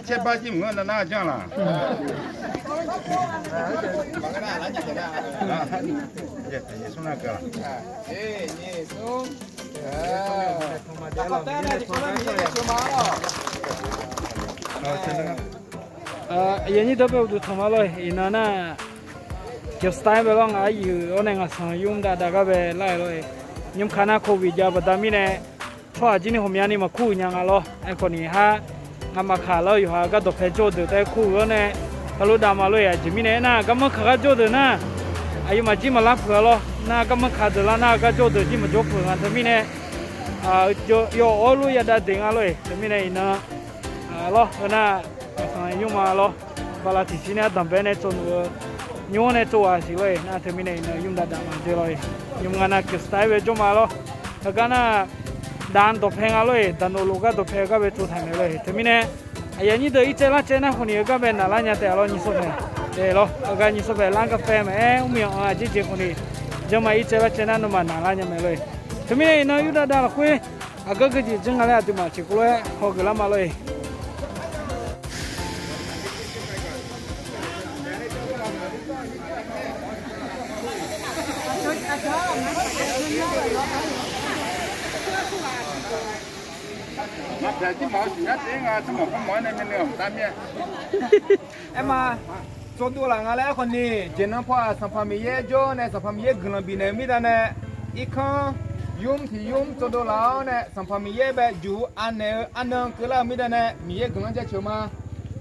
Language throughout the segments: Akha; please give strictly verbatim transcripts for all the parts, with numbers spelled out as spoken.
Caer bar jir mq-anr nar nar janr laq. Aqyuif aqnyir deuq bae uqduq tanq ma lor-eq. Iqnan nar, Geofstar bae lor, ngaq aryuif-awr nae ngaq sanq yur dav dav gar bae lar-aer lor-eq. Nymr ka nar covid jav baqda mirnae, tsawrhaq jir ni ghawqmyani maqkur uiq nya nga lor. Aerkhawf ni har ngamaf kaq lar-eu yawqha gar dawqpae jawr-eu deuq taef kur-awr nae, heulof dav ma lor-eq. Aqjeq mirnae aernar, garmanr kaq gar jawr-eu deuq nar, aqyawfmaf jir maqlar peuq-a lor. Nar garmanr kaq deuq lar nar, gar jawr-eu deuq jir maqjawr peuq nga teumirnae, yawf-awr lof yadav deq nga lor-eq. Teumirnae iqnan lor, heu nar, sanq nymr ma lor. Bala tiqsiq nae ardanqbae nae tsov nuf-eu, nymr-anr nae tsov ghaq siq lor-eq. Nar teumirnae iqnan yur dav dav ma dzer lor-eq. Nymr nga nar Geofstar bae jawr ma lor. Heugar nar, dav dawqpae nga lor-eq. Daqnoq lof gar dawqpae gar bae tsov taq naeq lor-eq. Teumirnae aqyuif aqnyir deuq irtsaev lartsaev nar khawf ni heugar bae naqlar nya taef-a lor. Nyiq sawr paeq, e lor, heugar nyiq sawr paeq lar gar pae maqaer, mr myanq-anr aqjeq jeq khawf ni, janrma irtsaev lartsaev nar nawmaf naqlar nya mae lor-eq. Teumirnae iqnan yur dav dav lafkhoer, aqgeu geujeq janr nga laer aqduimaf tiqkawv lof-aer hawgeuf lar ma lor-eq. Aerma, tsovdov laf nga laer aerkhawf ni, jeqnan paw-aq Sanqpaq Miqyaer jawr nae Sanqpaq Miqyaer guiqlanq bifnaeq-eu mirda nae, irkanr yumr tiq yumr tsovdov laf-awr nae Sanqpaq Miqyaer bae juq-eu anaeq-eu arnan keuvlar-eu mirda nae Miqyaer guiqlanq jaceuq ma.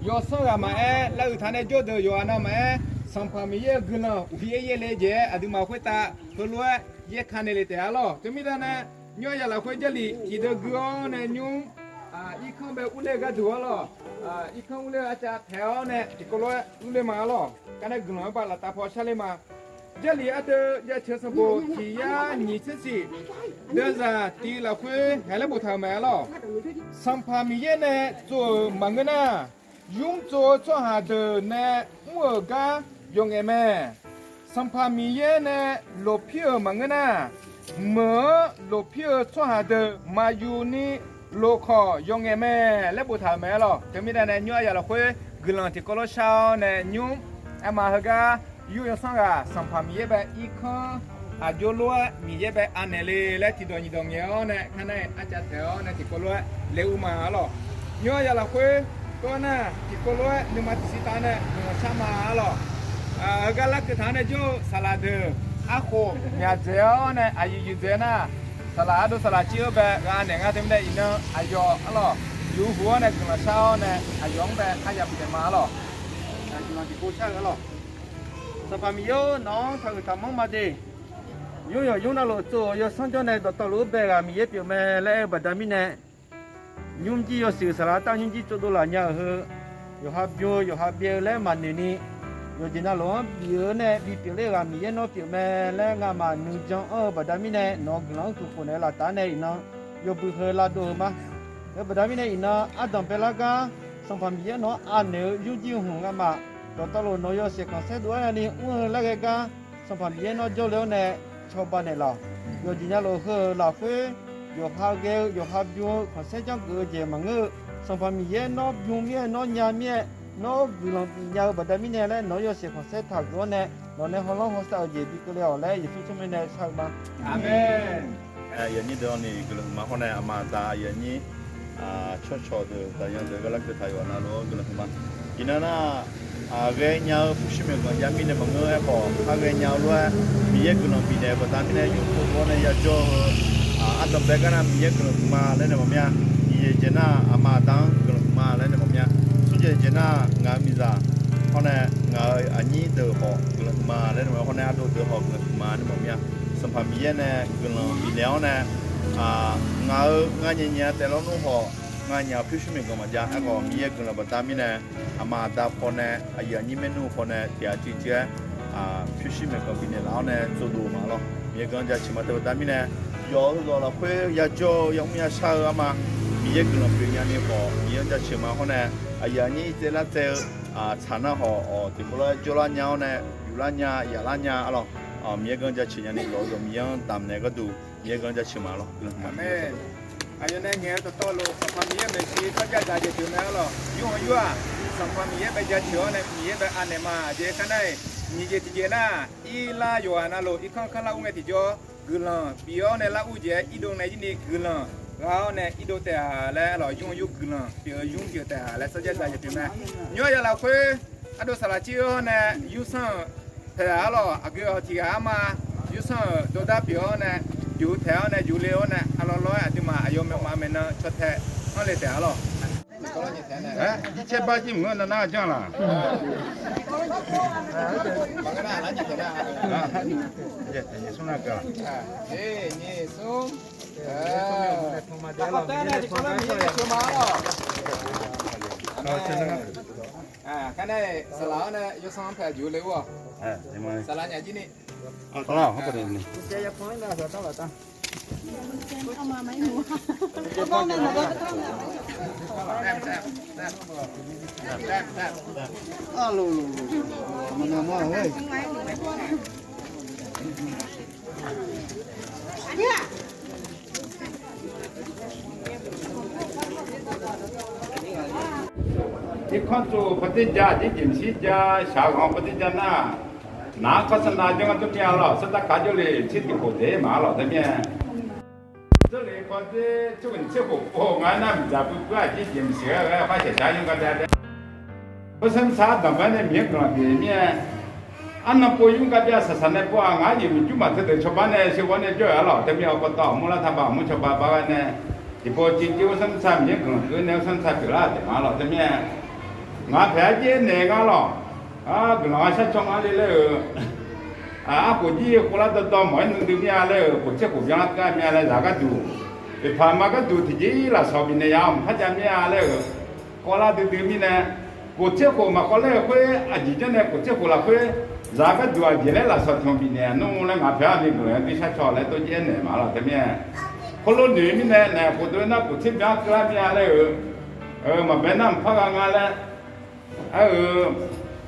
Yawsanr ghaq maqaer, lavuiq taq nae jawr deuq yawqghaq na maqaer, Sanqpaq Miqyaer-euq guiqlanq uqhir yaer le jeq-aer aqduimaf khoertav heulof-aer yaer ka naeq le taef-a lor. Teumirda nae, nymr aqyawf lafkhoer Jarlif tiqdeuv gui-awr nae nymr irkanr bae urler-eu gharduq-a lor. Irkanr urler-eu arcav taeq-awr nae tiqkawv lof-aer urler ma-a lor. Gar nae guiqlanq-anr bav laftav paw sharler ma. Jarlif ardeuv jaceuq sanqbof tiq yar nyiq tser siq, deuvzaq tiv lafkhoer haiq laer boftaq-euq mae-a lor. Sanqpaq Miqyaer nae tsov-euq maqngeur nar, yumr tsov-eu tsawrhaq deuq nae mr-euq gar yawqngaef mae. Sanqpaq Miqyaer nae lofpir-euq maqngeur nar, meuq-anr lofpir-eu tsawrhaq deuq maqyuf ni lofkhawq yawqngaef mae laer boftaq-euq mae-a lor. Teumirda nae nymr aqyawf lafkhoer guiqlanq tiqkawv lof shar-awr nae nymr, aerma heugar yur yawsanr ghaq Sanqpaq Miqyaer bae irkanr aqjox lof-aer Miqyaer bae anaeq le laer tiqdawq nyiq dawq ngaeq-awr nae kar nar-iq arcav taeq-awr nae tiqkawv lof-aer le ur ma-a lor. Nymr aqyawf lafkhoer tov-aer nar tiqkawv lof-aer nuima tiqsiq taf nae guiqlanq shar ma-a lor. Heugar larkeuv taq-awr nae jawr-eu saqlaq deuq arkhof myaq dzaeq-awr nae aqyuif yuif dzaeq nar, saqlaq ardov saqlaq cir-eu bae gha naeq ngar teumirnae iqnan aqyawf-a lor, yuf huq-awr nae guiqlanq shar-awr nae aqyawf-anr bae kharya bifnaeq ma-a lor. Guiqlanq tiqpov shar-eu-a lor. Sanqpaq Miqyaer-or, nawq-anr taqhuiq taqmanr ma de. Nymr yawq nymr navluf tsov-euq yawsanr jawr nae dawqtawvluf-anr bae ghaq Miqyaer pyeuf mae laer aer-eu baqda mirnae, nymrjir yawshuif saqlaq artav nymrjir tsovdov laf nya-euq heu, yawqha bym-eu yawqha byaev-eu laer maqnoeq ni, yawqjeq navluf-anr bif-eu nae bipyeuf ler-eu ghaq Miqyaer nawr pyeuf mae laer ngamaf nuijan anr-eu baqda mirnae, nawq-euq guiqlanq-anr guiqkhof naeq-eu laftav nae iqnan yawbui heu lavdov-eu ma. Heu baqda mirnae iqnan ardanq baelar gar, Sanqpaq Miqyaer nawq-anr anaeq-eu yurjir-eu hmq ngamaf dawqtawvluf nawq-eu yawshaef khanqsaer dov-aer ni mr-eu laer ghae gar, Sanqpaq Miqyaer nawr jawrle-awr nae cawba naeqlaf-awq. Yawqjeq navluf heu-euq lafkhoer, yawqha ghae-eu yawqha bym-eu khanqsaer janrgeuf-eu jeq maqngeur-eu, Sanqpaq Miqyaer nawr bym mir-aer nawr nya mir-aer nawr guiqlanq bifnya-eu baqda mirnae laer nawq-eu yawshaef khanqsaer taqgeuf-awr nae nawq nae hawlanr hawsav-euq jeq bi keuvle-awq laer Yeqsur tsawrmyanr nae shar-eu ma. Aqmeq. Aqyuif aqnyir deuq-awq ni guiqlanq huiqma hawr nae aqma aqda aqyuif aqnyir tsawrcawq deuq daqyan deuq gar larkeuv taq yawf navluf-anr guiqlanq huiqma. Iqnan nar, ghaenya-eu pyurshuir maeqganq jav mirnae maqngeur aerkhawf, kharghae nya-eu lof-aer Miqyaer guiqlanq bifnaeq-eu baqda mirnae yawqpov lof-awr nae yajawr-eu ardanq bae gar nar Miqyaer guiqlanq huiqma laer nae maqmya. Nyiq jeq jeq nar aqma aqda-anr guiqlanq huiqma laer nae maqmya. Smr jeq jeq nar ngaq-euq miqzaq hawr nae ngaq-euq aqnyir deuq khawf guiqlanq huiqma laer nae maqmya hawr nae ardov deuq khawf guiqlanq huiqma nae maqmya. Sanqpaq Miqyaer nae guiqlanq bifnaeq-awr nae, ngaq-euq ngar nyae nyae taef lawrnmr khawf, nganyaf pyurshuir maeqganq maqjav aerkhawf Miqyaer guiqlanq baqda mirnae, aqma aqda pawnae aqyuif aqnyir maernmr pawnae tiq ghaq cuiv cuiv-aer pyurshuir maeqganq bifnaeq laf-awr nae tsovdov ma lawr. Miqyaer guiqlanq jaceuq ma teu baqda mirnae, yawq-eu heughawq lafkhoer yajawr-eu yamr yashar-eu arma, Miqyaer guiqlanq pyeufnya ni khawf Miqyaer-anr jaceuq ma hawr nae, aqyuif aqnyir tsaev lar tsaev-eu tsaq nar khawf tiqkawv lof-aer jawrlar nya-awr nae, yuflar nya yaflar nya-a lawr. Miqyaer guiqlanq jaceuq nya ni khawf yawf Miqyaer-anr damqnaeq gharduq Miqyaer guiqlanq jaceuq ma lawr. Aqmeq. Aqyawf nae ngaeq-eu dawqtawvluf Sanqpaq Miqyaer-euq maeqshi tsawrjir aqda jeq pyeuf mae-ar lawq. Yurkhanq yur-aq, Sanqpaq Miqyaer bae jaceuq-awr nae Miqyaer bae anaeq ma. Aqjeq kar nar-iq, nyiq jeq tiqjeq nar-aq, irlar yawqghaq navluf irkanr kanr lar ur ngae tiqjawr, guiqlanq bif-awr nae lar ur jeq-aer irdov nae irni guiqlanq ghaq-awr nae irdov taef-a laer lawq. Yurkhanq yur guiqlanq pyeuf-eu yur pyeuf taef-a laer tsawrjir aqda jeq pyeuf mae. Nymr-aq ya lafkhoer ardov saqlaq cir-awr nae yursanr-euq taeq-a-ar lawq. Aqgeu-awq tiq ghaq arma yursanr-euq dawrdar pyeuf-awr nae juq taeq-awr nae juq le-awr nae arlawr lawr-aer aqduimaf aqyawf maeqma maeqnan caw tae anr le taef-a lawq. Jircaer bar jir mq-anr nar nar janr laq. Kar nar-iq saqlaq-anr nae yawsanr taeq juq le ur-awq. Saqlaq nyaf jir ni. Irkanr tsov pawdzer ja, aqjeq jeq maqshir ja, shaq ghanq pawdzer ja nar, nar kawrsar nav janr ngar dur mir-a lawq. Sardarkaq jawrle tser tiq khof daef-ir maq-ar lawq teu mir-a. Jawrle pawdzer tser khof nyiq tser khof pov nga-aer nar, miqdzaq puiv puiv-aq aqjeq jeq maqsiq-aer ghae-aer par shaqshaq yur gar byav byav. Khoer sanr sar danqbae nae Miqyaer guiqlanq pyeuf mir-a. Arnan pov yur gar byav saqsaq nae pov-aq, ngaq-aer yawf miqjur maq teudeuq cawba nae sheuqghawr nae jawr-eu-ar lawq teu mir-a. Awqpawtaw murlar taqbaq mur cawba bar ghae nae, tiqpov civ civ khoer sanr sar Miqyaer guiqlanq pyeuf nae khoer sanr sar pyeuflar taef nga-ar lawq teu mir-a. Ngaq paeq-aer jaer naeq nga lawq. Guiqlanq-a shar caw nga le laer-euq, arkhof jir khof lar dawrdawr mawq-aer nuidui mir-a laer-euq, khof tser khof byanlar keuv-a mir-a laer zaq gharduq, iqpaq ma gharduq tiqjeq-ir lafsawq bifnaeq ya-awq maqpar jav mir-a laer-euq, kawvlar duidui mirnae, khof tser khof maqkawv laer-euq khoer aqjeq janr nae khof tser khof lafkhoer zaq gharduq aqjeq laer lafsawq tiq hmq bifnaeq nmr laer ngaq paeq-a ni guiqlanq-anr bi shar caw laer dawrjaev-aer naeq maq-ar lawq teu mir-a. Khoerlof noeq mirnae naeq khof dov-aer nar khof tser byanlar keuvlar mir-a laer-euq, maqbae nar maqpar gha nga laer Aer-eu,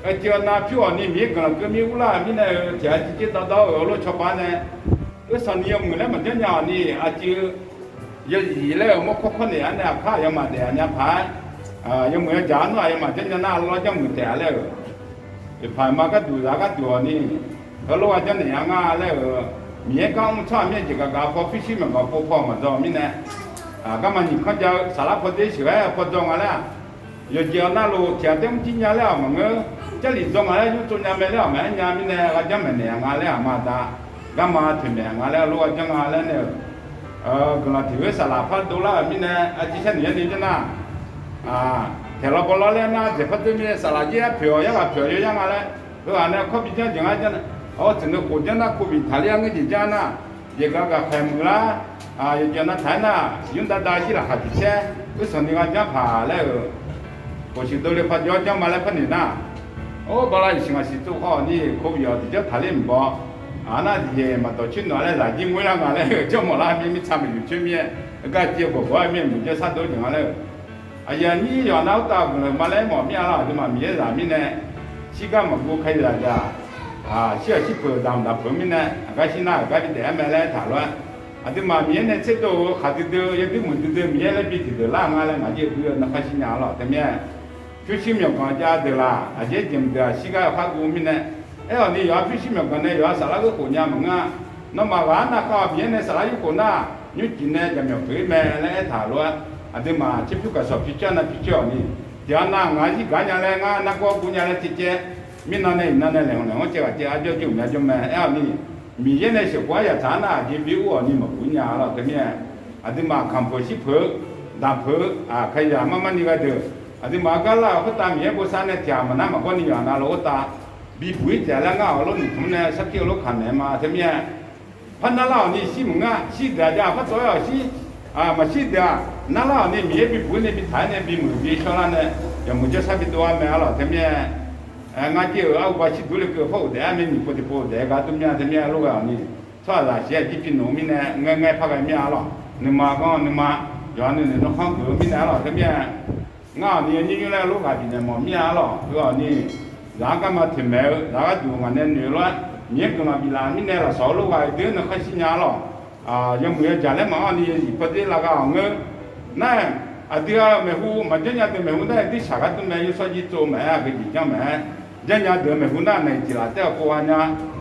aqcuiv nav pyur-awq ni Miqyaer guiqlanq keuv mir urlar-euq mirnae-eu, tiq ghaq civ civ dawrdawr-euq heulof cawba nae, ursaq ni yawmuiq laer maqjanr nya-awq ni, aqcuiv yawzif laer-euq mawrkawr kawr naeq-ar nae aqkar aqyawfmaf daef-a nya paq-aer, yawmuiq yawjaq-anr nar aqyawfmaf janr nya nar lawr janrmuiq taef-a laer-euq, iqpaq ma gharduq zaq gharduq-awq ni, heulof-aer janrnaeq-a nga laer-euq, Miqyaer gar mr tsawrhaq mir-aer jeq gaq gaq paw pyurshuir myawqganq pov paw maqdzaw-eu mirnae, garma nyiq kanr jav-eu saflar paw der sheuqghae-eu paw dzaw nga laer-aq, yawqjeq-awr narluf tiq ghaq taer mr jir nya laer-awq maqngeur, Jarlif dzaw nga laer nymr tsov nya mae laer-awq maqaer nya mirnae gharjanr maeqnaeq-a nga laer-aq ma da, garma toeqmaeq-a nga laer heulof-aer janr nga laer nae-euq, guiqlanq tiq ghoer saflar par dovlar-euq mirnae arciv sharnoeq yar ni janr nar, taeq lawr baw lawr laer nar dzaeq par deur mirnae saflar jir-aer poeq-awq yarghaq poeq-awq yawr yar nga laer, heughaq nae kawr bi janr jeq ngar janr, awr tseqneu khof janr nar covid taqler-ar ngeur jeq janr nar, jeq gaq gaq khaeq muiq lar, yawqjeq nav taq-aer nar, nymr dav dav jir laqkhaq tiq caer, uirsanq ni gha janr paq laer-euq, khof shuif dovle par jawr janr ma laer par noeq nar, or bala iqsiq ngaq siq tsov khawf ni covid-awq tiq janr taqler mq baw, aq nar tiqjeq maqdawq coer nawq laer zaq jir ngoer lar nga laer-euq janr mawf lar mir mirtsaq maqyuf coer mir-aer, gar civ-eu bawq bawq-aer mir-aer muiq jaer sar dov jeq nga laer-euq, aqyuif aqnyir yawqha nav urtav guiqlanq ma laer mawf mir-a lar aqduimaf Miqyaer zaq mirnae, shirgar maqguv ka zaq zaq, shir-aq shir peuq-euq damq daq peuq mirnae, aqgar shir nar-euq gar bi daef-aer mae laer taq lof-aer, aqduimaf Miqyaer nae tserdov-eu khaqdui dui-eu yaduir muiq duidui Miqyaer laer bi tiqdeuq lar nga laer ngaq jir-eu dui-eu narkar shir nya-a lawq teu mir-aer, pyurshuir myawqganq jav deuq laq aqjeq jeq mq deuq-aq shirgar-eu khar guv mirnae, aer-awq ni yawqha pyurshuir myawqganq nae yawqha saflar ghoer khof nya maqngeur-a, nawmaf ghaq-anr navkhav-awq Miqyaer nae saflar yur khof nar, nymrcif nae jaqmyawf peuq-ir mae laer aertaq lof-aer, aqduimaf tserpyur gaqshawq pyur coer nav pyur coer-awq ni, tiq ghaq nav ngaq-anr zir gaq nya laer ngar nargawr guv nya laer tsercaev, mirnan nae iqnan nae laeqhmq laeqhmq-anr caev ghaq caev ardawr jir uqmya jawr mae aer-awq ni, Miqyaer nae sheuqkhof-aer yaqtsaq-anr nar aqjeq bi ur-awq ni maqguv nya-a lawq teu mir-aer, aqduimaf kamq peuq shir peuq-eu, damq peuq-eu, aqkaqyaq mar mar ni ghae deuq, aqduimaf-anr gar lar-euq khoertav Miqyaer bosav nae tiq ghaq maqnar maqgawr ni yawqha navluf khoertav bibuq-ir taef laer ngar-awq lof noeqtmq nae sarkir-eu lof kaq naeq-aer ma teu mir-aer, par narlar-awq ni shir maqngeur-a, shir deuq-aq jav par tsov-aer-awq shir, maqshir deuq-aq narlar-awq ni Miqyaer bibuq-ir nae bitaq-aer nae bimuiq bishawrlar nae, yawmuiq jawrsar bidov-a mae-a lawq teu mir-aer, ngar jir-euq arhu ba shir dur le keuv par ghofdaef-aer mae nyiq pov tiq pov ghofdaef-aer gar dur mir-a teu mir-aer lof ghae-awq ni, tsawrhaqzaq siq-aer jir pi noeq-eu mirnae ngae ngae par ghae mir-a lawq, nuima ganr nuima, yawqha nuinoeq narkhanr geuf-eu mirnae-a lawq teu mir-aer, ngar-awq ni nymr nymr laer lof ghaq bifnaeq mawf mir-a lawq, heu-awq ni, zaq-anr garma toeqmaeq-eu zaq gharduq ngaq nae noeq lof-aer Miqyaer guiqlanq biflaf mirnae lafsawq-eu lof ghaq-eu deuq-anr narkhanr shir nya-a lawq. Yawmuiq yawjaq laer maqanr ni zif paw dzer lav gha-awq ngeur. Nar-aq, aqdui-aq maeqhu maqjanr nya deuq maeqhu nar-aq, dirshaq gharduq mae, yawshawr jir tsov maeq-aer, aqgeu jeq janr maeq-aer, janrnya deuq maeqhu nar-aq, naeq tiq laf taef-awq pov gha nya,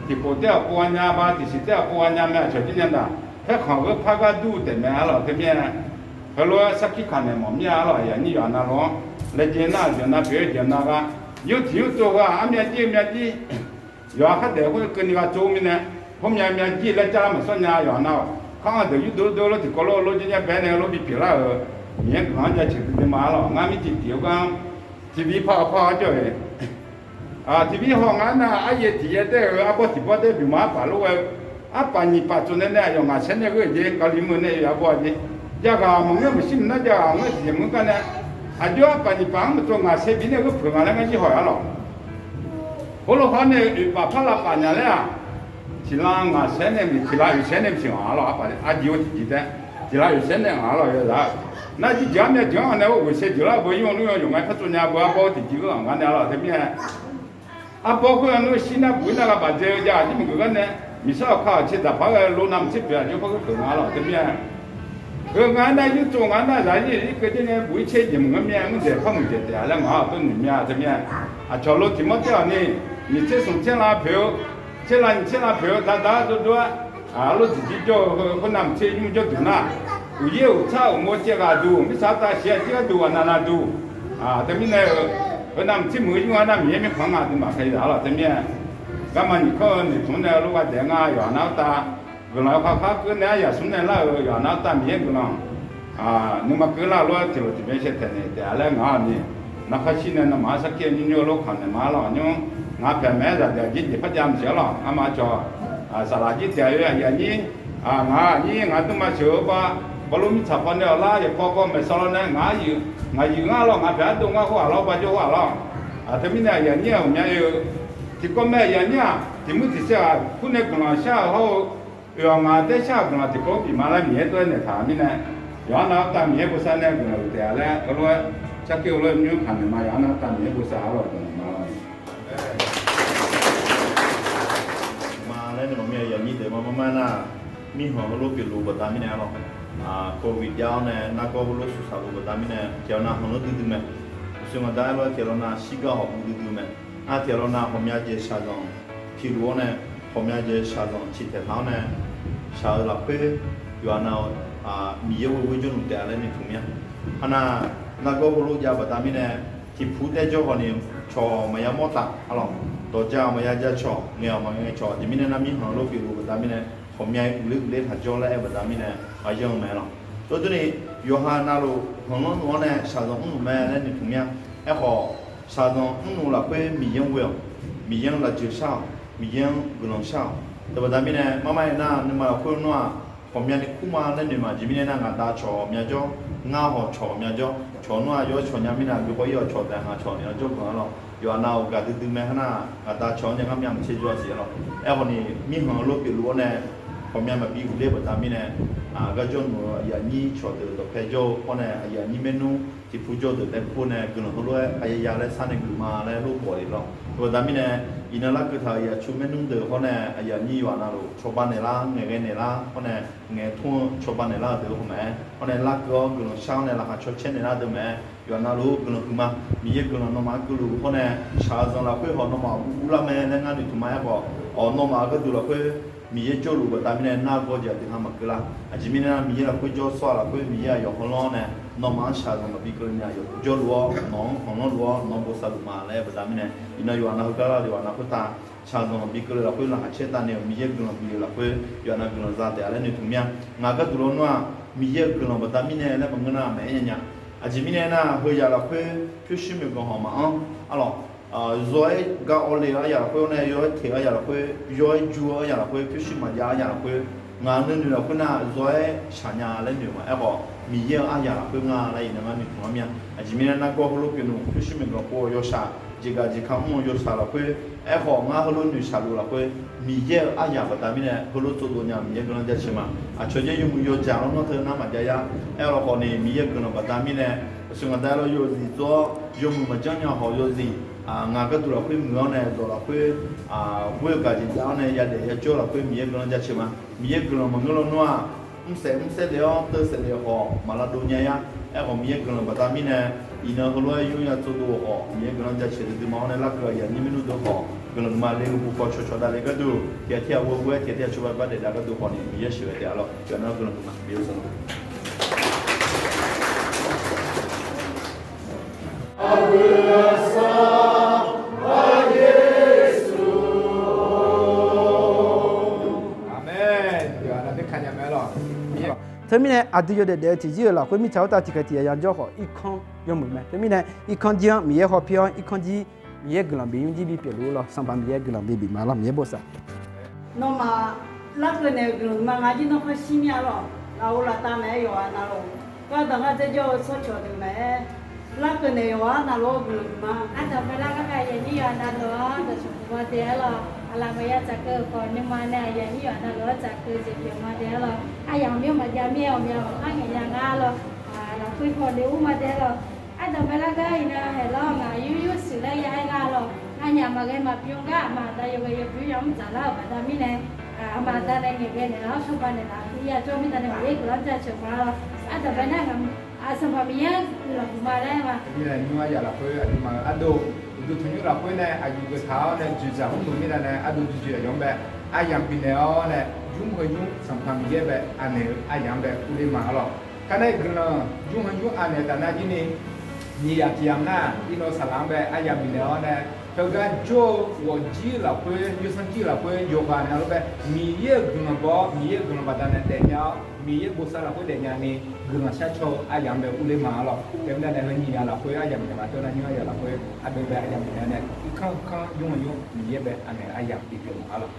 tiq pof taef-awq pov gha nya, ba tiq siq taef-awq pov gha nya mae, aqcawq jir nya daq, paerkhanq gheur par gharduq taef mae arlawq teumirnae. Heulof-aer sarkir kaq naeq mawf mir-a arlawq, aqyuif aqnyir yawqha navluf-anr laejae nar-aq, jeq nav pyeuf-eu jeq nav gha, yur tiq yur tsov gha armyav jir-eu myav jir, yawqha khardaef khoer keuvni gha tsov mirnae, khoermyav myav jir laer jar lar maqsawr nya yawqha nar-awq. Kar-anr deuq yurdov dov lof tiqkawv lof lof janrnya bae nae lof bipyeuf lar-euq Miqyaer guiqlanq-anr jaceuq duidui ma arlawq. Ngar mircif tiq-eu gar tiqbi par-eu par-awr jawr-eu Tiqbir haw nga-aer nar-aq, aryaev tiq yaev daer-eu arbawr tiq bawr daer bymq ma arpaf lof ghae-eu, arpaf nyiq paf tsov nae nae aqyawf ngaq saer nae ghoer-eu jeq Kali meuq nae-euq arbawr-a jeq. Jav ghaq maqngeur maqshir mq nar jav ghaq ngeur tiqjeq maqngeur gar nae, aqjox arpaf nyiq paf-anr maqtsov ngaq saer bif nae ghoer peuq nga laer ngar jir haw-a lawq. Heulof hawr nae oeq paf par lav paf nya laer-aq, tiq lav ngaq saer nae mq tiq lav oeq saer nae mq siq ghaq-a lawq. Arpaf aqjeq-eu tiqjeq taef, tiq lav oeq saer nae ghaq-a lawq yawzaq-eu. Nar jirjeuq-anr myav jeuq-anr nae-awr ghoeq saer jeuq lar-eu beu yur-anr lur-anr yawqghaq-aer par tsov nya beu arbawr tiqjeq-anr ghaq nga nae-a lawq teumirnae. Arbawr khoer-anr nmr shir nar buq-ir nar gha baf dzae-eu jav-aq jir maqgeuf gar nae, miqsar awq ka-awq cae dzaq par ghae lo navmaqtser pyeuf-a jeq khoer ghoer peuq nga lawq teumirnae. Heu nga-aer nar yur tsov nga nar zaq-ir ir keuv jir nae buq-ir caer jeq maqngeur mir-a, mr dzaeq par muiqdzaeq taef-a laer ngaq-awr tov noeq mir-a teumirnae. Aqcawq lo tiq mawr taer-awq ni, nyiq tser smq tser lav poeq-eu, tser lav nyiq tser lav poeq-eu dardar dovdov-aer, aqlof diqjir jawr-eu heu khoer navmaqtser yur jawrduq nar, uqyaer uqtsar uqmov caev ghaq duq mirtsaq tav siq-a jir gharduq aqnav nav duq. Teumirnae-euq, heu navmaqtser muiq-eu yur nga nar Miqyaer mirkhanq-anr nga duimaf kalizaq lawq teumirnae. Garma nyiq kanr-eu noeqtmq-anr nae lof gha daef ngar yawqha nav-anr tav, guiqlanq-eu khar khar keuv nae aryaq smr nae lar-euq yawqha nav-anr tav Miqyaer guiqlanq nuima keuv lar lof-aer tiqlof tiqbyan shaev taeq naeq taef-a laer ngaq-awq ni, narkhar shir nae nawmaf-anr sarkir nymr nymr-eu lof kaq naeq ma lawq nymr. Ngaq paeq maeq-aer zaqdeuq aqjir jeq par jav maqsiq-a lawq. Arma cawq, saqlaq jir taef-a-eu aqyuif aqnyir, ngaq aqnyir ngaq dmrma sheuq-eu ba, bawlof mirtsaq paw nae-awq lar yawqpaw baw maeqsan law nae ngaq-aer, ngaq yuif ngar lawq, ngaq paeq ardov ngar khoer-aq lawr, ba jawr khoer-aq lawr. Teumirnae aqyuif aqnyir-aq ghawqmya oe-eu, tiqkawv mae aqyuif aqnyir-aq tiq muir tiq saev-aq kur nae guiqlanq shar-euq hawr-eu, oeq-awq ngaq daer shar-euq guiqlanq tiqkawv-anr bif ma laer Miqyaer tov-aer naeq taq-euq mirnae, yawqha nav-anr tav Miqyaer bosav nae guiqlanq huiq taef-a laer heulof-aer sarkir heulof-aer nymr kaq naeq ma yawqha nav-anr tav Miqyaer bosav-a lawq guiqlanq ma lawq. Ma laer nae maqmir aqyuif aqnyir deuq ma mar mar nar, mirkhanq heulof pyeufluf-eu baqda mirnae-a lawq. Covid jav-awr nae nargawr heulof suqsaq luf baqda mirnae tiqghaq nav khanqlanr duidui mae. Uqshoe ngaq dar-aer lof-aer tiqghaq nav shirgar hawq guv duidui mae. Nar tiqghaq nav ghawqmya jeq shaqzanq tiqluf-awr nae, ghawqmya jeq shaqzanq ciqtaeq taq-awr nae, shaq-eu lafkhoer yawqha nav-eu Miqyaer ghoe ghoe jawrluf taef-a laer noeqtmq mir-a. Arnav, nargawr heulof jav baqda mirnae, tiqpur taer jawr hawq ni cawq maqya mawr taf-a lawq. Dawqja-awq maqya ja cawq, ngaeq-awq maqngae cawq. Aqjeq mirnae nar mirkhanq heulof pyeufluf baqda mirnae, ghawqmya uiqler uiqler taq jawr laer aer baqda mirnae, aqyan-eu mae lawq. Tov durni, yawqha navluf khanqlanr luf-anr nae shaqzanq mrluf mae laer noeqtmq mir-a. Aerkhawf, shaqzanq mrluf lafkhoer Miqyaer-anr ghoe-awq. Miqyaer-anr lafjeuq shar-awq. Miqyaer-anr guiqlanq shar-awq. Teubaqda mirnae mar mar aernar, nuima lafkhoer nmr-aq, ghawqmyani kur ma laer noeq ma. Aqjeq mirnae nar, ngaq da cawq ghawqmya jawr, ngar hawq cawq ghawqmya jawr, cawq nmr-aq yawr cawq nya mirnae, aqgeu paw ir-awq cawq taef ngaq cawq ni-anr jawrganq-a lawq. Yawqha nav-euq gaqdui dui mae. Arnav, ngaq da cawq-anr nya ngar myav maqtser jawr-a siq-a lawq. Aerkhawf ni, mirkhanq heulof pyeufluf-awr nae, ghawqmya maqbi uiqler baqda mirnae, gar jawr nmr-eu aqyuif aqnyir cawqdeuq dawqpae jawr-eu hawr nae, aqyuif aqnyir maernmr tiqpur jawr deuq taef kur nae guiqlanq heulof-aer aqyaya laer sar nae geuf ma laer lof bawq le lawq. Teubaqda mirnae, iqnan larkeuv taq-euq aqyuif aqtsu maernmr deuq hawr nae aqyuif aqnyir yawqha navluf cawba naeqlar ngaeqghae naeqlar hawr nae, ngaeq tmr-eu cawba naeqlar-euq deuq-eu hawr mae. Hawr nae larkeuv-awr guiqlanq shar-awr nae laqkhaq caw caer naeqlar deuq mae. Yawqha navluf guiqlanq huiqma. Miqyaer guiqlanq nawmaf-anr keuvluf hawr nae, shaqzanq lafkhoer hawq nawmaf ur ur lar mae laer ngar noeqtmq ma. Aerkhawf, awq nawmaf-euq gharduq lafkhoer Miqyaer jawrluf baqda mirnae nargawr jeq aqdui ha maqkeuv lar. Aqjeq mirnae nar, Miqyaer lafkhoer jawr sawr-a lafkhoer Miqyaer aqyawf hawrlanr-awr nae, nawmaf-anr shaqzanq maqbi keuvle ni aqyawf jawrluf-awr nawq-anr khanqlanr luf-awr nawq-anr bosav luf ma laer aer baqda mirnae, iqnan yawqha nav heugar lar-eu yawqha nav khoertav shaqzanq maqbi keuvle lafkhoer laqkhaq caer tav nae-euq Miqyaer-euq guiqlanq bif-eu lafkhoer yawqha nav guiqlanq za taef-a laer noeqtmq mir-a. Ngaq gharduq lawr nmr-aq, Miqyaer-euq guiqlanq baqda mirnae laer maqngeur nar maqaer nya nya. Aqjeq mirnae nar, heuzaq lafkhoer pyurshuir moeqganq hawq maqanr-a lawq. Zawr-aer gar awv le-eu aryaq lafkhoer-awr nae, yawr-aer teq-eu aryaq lafkhoer, yawr-aer jur-eu aryaq lafkhoer, pyurshuir maqjav aryaq lafkhoer, ngaq nuinoeq lafkhoer nar zawr-aer shaq nya laer noeq ma. Aerkhawf, Miqyaer-euq aryaq lafkhoer nga laer iqnan ngar noeqtmq-anr mir-a. Aqjeq mirnae nargawr heulof pyeufluf pyurshuir moeqganq pov-eu yawshaq, jeqgaq jeqka mr-eu yawshaq lafkhoer, aerkhawf ngar heulof noeqshaq luf lafkhoer, Miqyaer-euq aryaq baqda mirnae heulof tsovdov nya-eu Miqyaer guiqlanq jaceuq ma. Aqcawq yaer yawmuiq yawjaq-anr nawr teu nar maqjav yar. Aer-awq lawkhawf ni Miqyaer-euq guiqlanq baqda mirnae Sheuqgaq dav lawr, yawzif tsov-awr yawmuiq maqjanr nya hawq yawzif, ngaq gharduq lafkhoer muiq-awr nae dawq lafkhoer, ghoer-eu gaq jeq jav-awr nae yadaef yajawr lafkhoer Miqyaer guiqlanq jaceuq ma. Miqyaer guiqlanq maqngeur lawnmr-aq, mrsaef mrsaef le-awr teusaef le khawf maqlavdov nya-a. Aerkhawf Miqyaer guiqlanq baqda mirnae, iqnan heulof-aer yur nya tsovdov khawf Miqyaer guiqlanq jaceuq duidui ma-awr nae larkeuv aqyuif aqnyir maernmr deuq khawf guiqlanq ma le-eu bukawv cawqcawq davle gharduq tiqghaq tiqghaq ghoe-aer tiqghaq tiqghaq cawba baqdaef dav gharduq khawf ni Miqyaer sheuqghae taef-a lawr. Guiqlanq guiqlanq ma Miqyaer-eu sanqlanq. Aqmeq. Teumirnae aqdui yawdaef daef-eu tiqjir-euq lafkhoer mirtsaq khoertav tiqkhaeq tiq yaqyaq jawr khawf irkanr yawmuiq mae. Teumirnae irkanr jir-anr Miqyaer hawpir-awr irkanr jir Miqyaer guiqlanq bi nymrjir bipyeuf luf-eu lawr. Sanqpaq Miqyaer guiqlanq bi bif ma lawr. Miqyaer bosav. Nawmaf larkeuv naeq-euq guiqlanq ma. Ngaq jir nawr khanr shir mir-a lawr. Lafov laftav naeq-aer yawqghaq navluf, gardanq gar dzaerdawr-eu tsawrcawq deuq naeq-aer larkeuv naeq yawqghaq navluf-anr guiqlanq bi ma. Ardanqbae lar gar nae aqyuif aqnyir yawqghaq navluf-anr dawqshawq puq ma taef-aer lawr. Aqlaf maqya tsaqkeuv khawf nuima nae aqyuif aqnyir yawqghaq navluf-anr tsaqkeuv jeq pyeuf ma taef-aer lawr. Aryamq myanr maqjav mir-aer ghawqmya ghawqmar ngaeq nya nga lawr. Lafkhoer paw le ur ma taef-aer lawr. Ardanqbae lar gar iqnan haeq lawr ngaq yur yur shuif laer ya-aer nga lawr. Aqnyaf maqghae maqbymr gar aqma aqda yawghae yawbymr yamr dzaqlar-euq baqda mirnae, aqma aqda nae ngaeqghae naeqlaf-awr cawba naeqlaf-eu ya jawr mirda nae Miqyaer guiqlanq jaceuq ma lawr. Ardanqbae nar, Sanqpaq Miqyaer-anr guiqlanq huiqma laer ma. Mirnae nymr aryamq lafkhoer aqduimaf-eu ardov uqduq tanqnymr lafkhoer nae aqyuif geuftaq-awr nae dzoeqdzaq mr deuq mirnae aqdui dzoeqdzoeq yamr bae, aryamq bifnaeq-awr nae nymr heu nymr Sanqpaq Miqyaer bae anaeq-eu aryamq-anr bae urler ma-a lawr. Kar nae guiqlanq nymr heu nymr anaeq taf nar jir ni, nyiq yaf tiq yamq nar iqnan saqlaq-anr bae aryamq bifnaeq-awr nae, heugar jawr-eu ghawqjir lafkhoer, yawsanr jir lafkhoer yawqghaq navluf bae Miqyaer-euq guiqlanq baw-awr Miqyaer-euq guiqlanq baqdanae daefnya-awr Miqyaer bosav lafkhoer daefnya ni guiqlanq shar caw-eu aryamq-anr bae urler ma-a lawr. Teumirnae nae heu nyiq yaf lafkhoer aryamq bifnaeq ma teu nar nymr aryamq lafkhoer aqdui bae aryamq bifnaeq-awr nae irkanr kanr nymr heu nymr Miqyaer bae anaeq-eu aryamq bifnaeq ma-a lawr.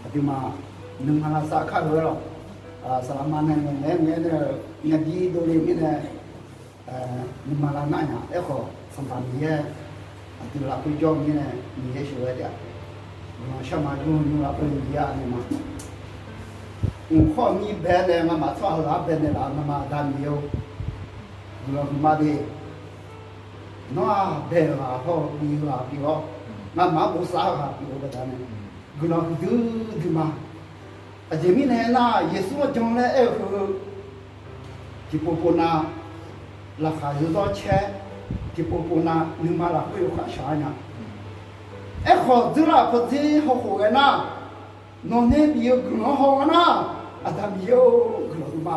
Aqduimaf nuima lavsav kar-eu lawr. Saqlaqma nae ngaeq naeq-aer ngaeq-aer nae-eu myavbir dovle mirnae, nuima lavnar nya. Aerkhawf Sanqpaq Miqyaer aqdui lafkhoer jawr-eu mirnae Miqyaer sheuqghae taef-a. Guiqlanq shar ma. Nymr heu nymr lafkhoer Miqyaer anaeq ma. Mq khawr-eu mir bae nae ngamaf tsawrhaq-anr bae naeqlaf-eu ngamaf aqda Miqyaer-or, guiqlanq huiqma de. Nawr-aq bae-eu ghaq hawr-eu bi-eu ghaq pyeuf-awr, ngamaf-anr bosav-eu ghaq pyeuf-eu baqdanae guiqlanq huiqdui dui ma. Aqjeq mirnae aernar, Yeqsur-anr jan laer aer-eu heu tiqpov pov nav laqkhaq yawzawr caer, tiqpov pov nav nuima lafkhoer yawkhav shaq-ar nya. Aerkhawf dzeurlaf pawdzer hawkhof ghae nar, nawqnae bif-eu guiqlanq-anr haw-awr nar, aqda Miqyaer-or guiqlanq huiqma.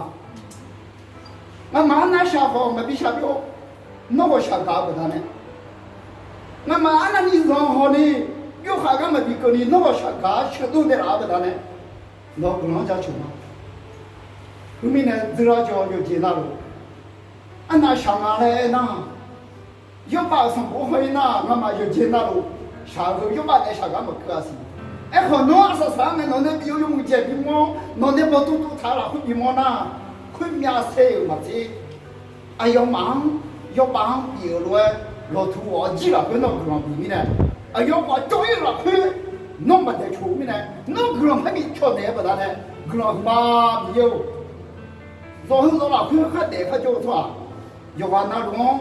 Ngamaf arnav shaq khawf maqbi shaq byov, nawr ghawqshaq gaq-eu baqdanae, ngamaf arnavni zanq hawni, yawkhav gar maqbi keuvni nawr ghawqshaq gaq-awr sheuqdov naeqlaf-eu baqdanae, nawq-eu guiqlanq-anr jaceuq ma. Khoermirnae dzeurlar jawr yawqjeq navluf, arnav shaq nga laer aernar, yawrbav-euq sanqbof hawr-ir nar, ngamaf yawqjeq navluf shaq-eu heu yawrbav nae shaq gar maqkeuv-a siq. Aerkhawf nawr arsaq saq-aer ngae nawqnae bif-eu yawmuiq jeq bimawr, nawqnae bawqtov tov taq-eu lafkhoer bimawr nar, khoermyav saer-euq maqtser. Aqyawfmaf-anr, yawrbav-anr bif-euq lof-aer lawqtu ghawq-awr jir lafkhoer nawr guiqlanq bif mirnae, aqyawfmaf jawr-ir-eu lafkhoer nawr maqdaeq coq-eu mirnae, nawr guiqlanq parbi cawq naeq-eu baqdanae guiqlanq huiqma. Miqyaer-or, zawq heu zawq lafkhoer khardaef kharjawr-eu tsawrhaq yawqghaq navluf-anr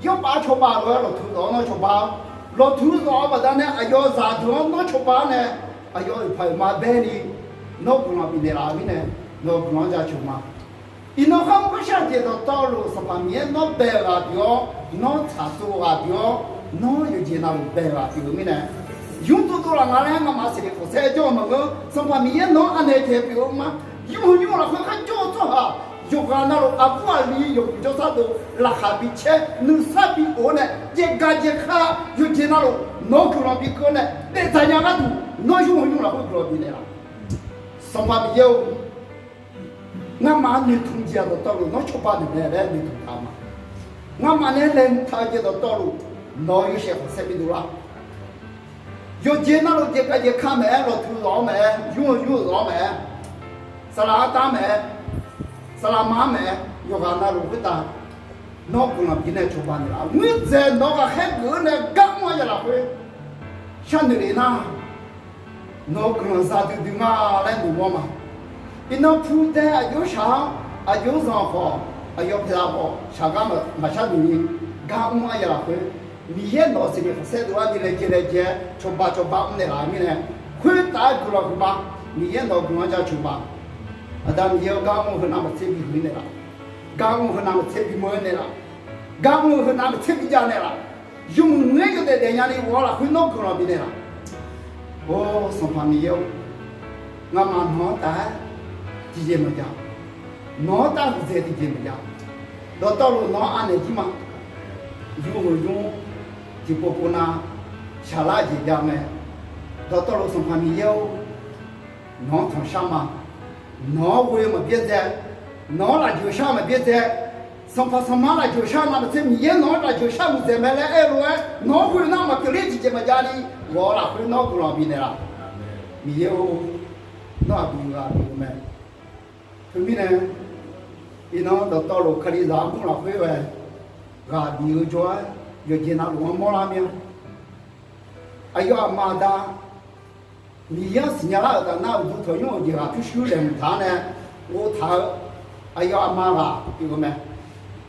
yawrbav cawba lof-aer lawqtu zawq-anr nawr cawba-awr, lawqtu zawq-eu baqdanae aqyawf zaqdeuq-anr nawr cawba-awr nae, aqyawf oeqpaq oeqma baeni nawr guiqlanq bifnaeq laf-eu mirnae, nawq-eu guiqlanq-anr jaceuq ma. Iqnan kharmr kharshar jeq dawqtawvluf Sanqpaq Miqyaer nawr bae-eu ghaq pyeuf-awr, nawr tsaqtsov-eu ghaq pyeuf-awr, nawr yawqjeq navluf bae-eu ghaq pyeuf-eu mirnae, yur dovdov laf nga laer ngamaf siqle khanqsaer jawr-eu maqngeur. Sanqpaq Miqyaer nawr anaeq jeq pyeuf-eu ma. Yur heu nymr lafkhoer kharjawr-eu tsawrhaq yawqghaq navluf aqbur aqli yawqguq jawrsar dov laqkhaq bi caer nuisar bi of-awr nae, jaeqgaq jaeqka yawqjeq navluf nawq-eu guiqlanq bi keuv-awr nae daefdzaq nya gharduq, nawr yur heu nymr lafkhoer guiqlanq bifnaeq laf. Sanqpaq Miqyaer-or, ngamaf-anr noeqtmq jeq-aq dawqtawvluf nawr cawba naeq mae laer noeqtmq taq-eu ma. Ngamaf nae laeqhmq taq-eu jeq dawqtawvluf nawq-eu yawshaef khanqsaer bi dovlar. Yawqjeq navluf jeqgaq jeqka maeq-aer, lawqtu zawq-anr maeq-aer, yur-eu yur-eu zawq-anr maeq-aer, saqlaq artav maeq-aer, saqlaq ma-anr maeq-aer, yawqghaq navluf khoertav Nawr guiqlanq bifnaeq cawba naeqlaf, ngoerdzaeq nawq-eu ghaqkhaer geuf-eu nae gar mr-a ya lafkhoer sharnoeq le nar, nawq-eu guiqlanq za duidui nga laer noeqmawr ma. Iqnan pu dae aqjox shaq-anr, aqjox zanq khawf, aqyawf paeqlaf khawf shaqgar maqshar noeq ni, gar mr-a ya lafkhoer, Miqyaer nawq-eu siqnoeq khanqsaer deuv-anr ni laejae laejae-aer cawba cawba mrnaeq laf-eu mirnae, khoertav-aer guiqlanq huiqma. Miqyaer nawq-eu guiqlanq-anr jaceuq ma. Aqda Miqyaer-or, gar mr-eu heunav maqtser bihuiq naeqlaf, gar mr-eu heunav maqtser bimeuq-aer naeqlaf, gar mr-eu heunav maqtser bijav naeqlaf, yawmuiq muiq-aer yawdaef daef nyani ghawq-eu lafkhoer nawr guiqlanq bifnaeq laf. Or, Sanqpaq Miqyaer-or, ngamaf nawq-anr taf-aer tiqjeq maqjav, nawq-anr taf huiqdzaeq tiqjeq maqjav. Dawqtawvluf nawq-anr anaeq jir ma. Yur heu nymr tiqpov pov nav shaqlar-eu jeq jav mae. Dawqtawvluf Sanqpaq Miqyaer-or, nawq-anr tanqshar ma. Nawq-anr ghoe-eu maqbyaerdzae, nawq-anr lafjeuq shar-eu maqbyaerdzae, Sanqpaq Sanqma lafjeuq shar-eu navmaqtser Miqyaer nawq-anr lafjeuq shar muiqdzaeq mae laer aer-eu lof-aer nawq-anr ghoe nar maqpyeuf ler tiqjeq maqjav ni ghawq-eu lafkhoer nawr guiqlanq bifnaeq laf. Miqyaer-or, nawr aqdui ghaq bif-eu mae. Teumirnae, iqnan dawqtawvluf Kalizaq armur lafkhoer-aer ghaq bif-eu jawr-aer yawqjeq navluf-anr mawrlar mir-a. Aqyawf aqma aqda Miqyaer-anr siqnya lar-euq taf nar uqduq tanqnymr-euq jeq ghaq pyurshuir laeqhmq taq-anr nae ghovtaq-eu aqyawf aqma ghaq pyeuf-eu mae.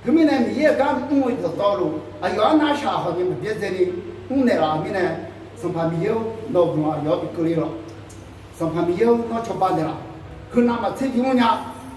Teumirnae Miqyaer-euq gar mr-eu dawqtawvluf aqyawf-anr narshaq hawq ni maqbyaerdzaeni mrnaeq laf-euq mirnae, Sanqpaq Miqyaer-or, nawq-eu guiqlanq aqyawf-anr bi keuvle lawq. Sanqpaq Miqyaer-or, nawr cawba naeqlaf. Heunav maqtser bi mr nya,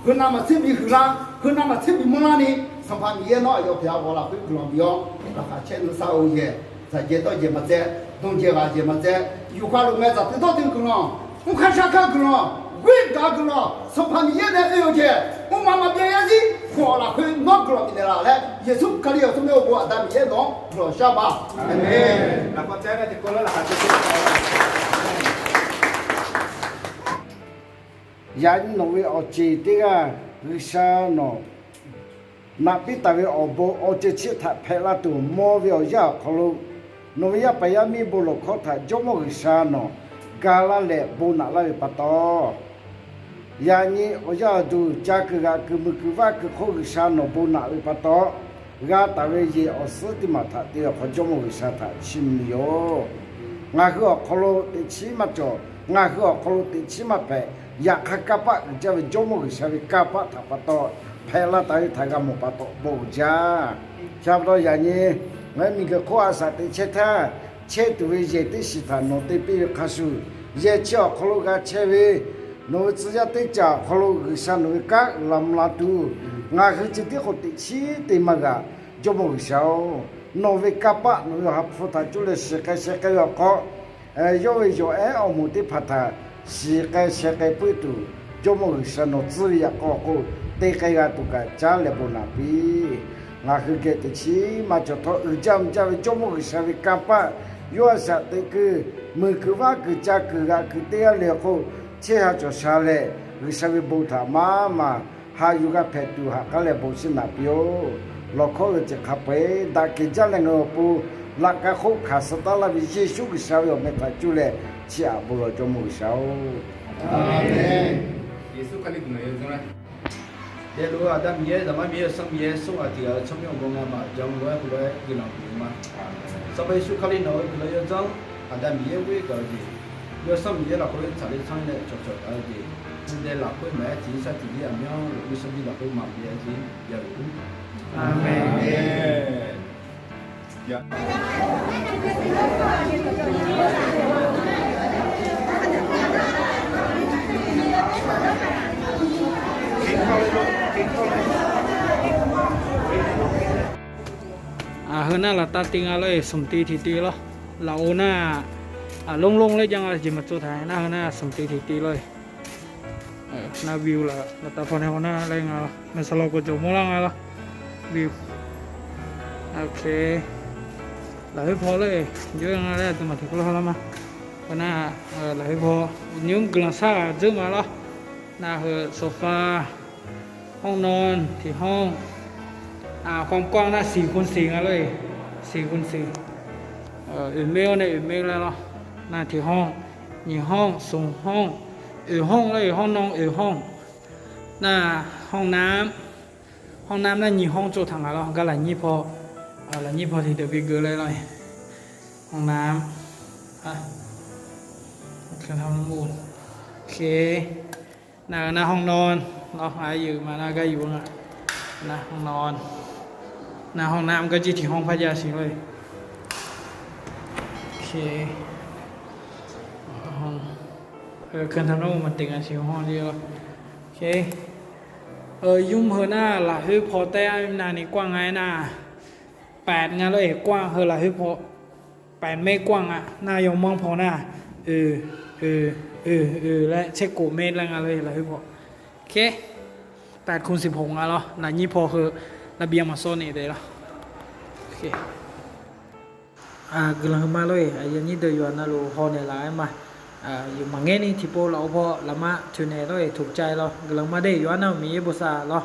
heunav maqtser bi huiqlar, heunav maqtser bi manrlar ni, Sanqpaq Miqyaer nawr aqyawf paeq-a ghawq lafkhoer guiqlanq bif-awr, laqkhaq caer nuisar-eu jeq, dzaqjaev dawrjaev maqtsaev, danqjaeq ghaqjaeq maqtsaev, yufkhav luf ngae dzaqtui dawrtui guiqlanq, mrkar sharkar guiqlanq, ghoer gaq guiqlanq, Sanqpaq Miqyaer nae oe-eu jeq, mrma maqbyav yarzir khawf lafkhoer nawr guiqlanq bifnaeq laf laer, Yeqsur Kali-euq tsawrmyanr-eu bo Aqda Miqyaer nawq-anr guiqlanq shar ma. Aqmeq. Yaqnyir nawq-euq awqceq ter ghaq Ghuiqsha nawq nafbir taf-eu awqbo awqceq tser taq paeqlar tuq mawr-eu awqyar awqkawq lo, nawq-euq yarpaq yar mir bo lawqkawr taq jawrmawr Ghuiqsha nawq ga lar laeq bo naf lar-eu paqtawv, yaqnyir awqyar awqduq ja kuiq ghaq kuiq muiq kuiq var kuiq khoer Ghuiqsha nawq bo naf-eu paqtawv, gha taf-eu jeq awqsur tiv maqtaq te-eu awqkawq jawrmawr Ghuiqsha taq ciqmuiq-awr, ngaq heu awqkawq lo teqcir maqcawq, ngaq heu awqkawq lo teqcir maqpaeq, yaqkhav karpar uiqjar-eu jawrmawr Ghuiqsha-eu karpar taq paqtawv paeqlar taf-eu taq gha mawq paqtawv baw-euq ja. Sha paqtawv yaqnyir ngaq-aer miqguiq khoer aqsaq teq caer tar caer tuq-eu yaeq ter siq taq nawq te pir-eu khaqshuq, yaeq caer awqkawq lo gha caer-eu nawq-euq tsuif yar ter caf awqkawq lo Ghuiqsha nawq-euq gar uiqlar mrlar tuq, ngaq heu ceudir khof teqcir te ma ghaq, jawrmawr Ghuiqsha-or, nawq-euq karpar nawq-euq haqpu taq jov laeq siqkhaer saekhaer-eu awqkawr, yawr-eu yawq-aer awqmoq ter paq taq siqkhaer saekhaer puir tuq, jawrmawr Ghuiqsha nawq tsuif-eu yaqkawv khof te khaer gha tuq kaq jar laeq bo naf pir. Ngaq heu gaeq teqcir maqcawq tawr uiqjar mrjar-eu jawrmawr Ghuiqsha-eu karpar, yawr aqsaq teq kuiq muiq kuiq var kuiq cav kuiq ghaq kuiq ter gha le-eu khof, tser ha cawqshaq laeq Ghuiqsha-eu bo taq mar ma, haq yuf gha paeq tuq haq kar laeq bo shir naf pir-or. Lawqkawr-euq tiqkaq paeq daqkeq jar laeq ngae-awq pov, lafkhav khof kaq sar tar lar bi Yeqsur Ghuiqsha-eu awq mae taq cur laeq ciq aq bo lawq jawrmawr Ghuiqsha-or. Daefluf-eu Aqda Miqyaer, Zaqmar Miqyaer, Yawsanr Miqyaer, smr ghaq tiq ghaq-eu tsawrmyanr-eu bawngaq maqjan lof-aer heulof-aer guiqlanq huiq-eu ma. Sanqpaq Yeqsur Kali nawq-euq guiqlanq yawdzanr, Aqda Miqyaer ghoer gaq-eu jeq, Yawsanr Miqyaer lafkhoer tsaqler tsanr nae cawqcawq gaq-eu jeq, uqdae lafkhoer maqaer tiq ir sar tiq ir aqmyanluf Yawsanr Miqyaer lafkhoer maqbyav-aer jir yaluf-ur. Aqmeq. Aq, heu nar laftav tiv nga lor-eq, smq tiv tiq tiv lor. Lafov nar, aq, lor lor laer jav nga jeq maqtsov taq nar, heu nar smq tiv tiq tiv lor-eq. Nar view laftav paw nae haw nar laer nga lor, nae saqlaq gawqjawq mawrlar nga lor. View. Ok. Lafkhoer paw lor-eq, jov-aer nga laer aqduimaf tiq khoerlof haw lar ma. Heu nar, lafkhoer paw nymr guiqlanq sar ghaq dzeur ma lor. Nar heu sofa, ห้องนอน tiq hawr-anr, ความกว้าง nar siq hu siq nga lor-eq, siq hu siq. Oeq maer-awr nae oeq maer laer lor. Nar tiq hawr, nyiq hawr, smq hawr, oeq hawr lor-eq, ห้องนอน oeq hawr. Nar ห้องน้ำ ห้องน้ำ nar nyiq hawr tsov taq nga lawr, gar lafnyir paw, lafnyir paw tiqdeuq bi geuf laer lawr. ห้องน้ำ โอเค nav-eu nar ห้องนอน lawr, aqyuif ma nar gar yuf nga. Nav ห้องนอน nav ห้องน้ำ gar jir tiq hawr par jav siq lawr. Oke, เครื่องทำน้ำอุ่น มันติดกันสิบห้องเดียว Oke, yumr heu nar lafkhoer paw taer-aer navni กว้าง nga aernar, แปด nga lawr-eq, กว้าง heu lafkhoer paw แปด mètre กว้าง nga nar, yawmanr paw nar, oe, oe, oe, oe laer tserkof เมตร laer nga lawr-eq lafkhoer paw. Oke, แปด คูณ สิบหก nga lawr, lafnyir paw heu ระเบียง maqsawr ni taef lawr. Guiqlanq heu ma lawr-eq, aqyuif aqnyir deuq yawqha navluf hawnaeq laf-aer ma. Maqngeur ni tiqpov lafov paw lafma toeqnaeq lawr-eq, ถูกใจ lawr. Guiqlanq ma de, yawqha navluf Miqyaer bosav lawr.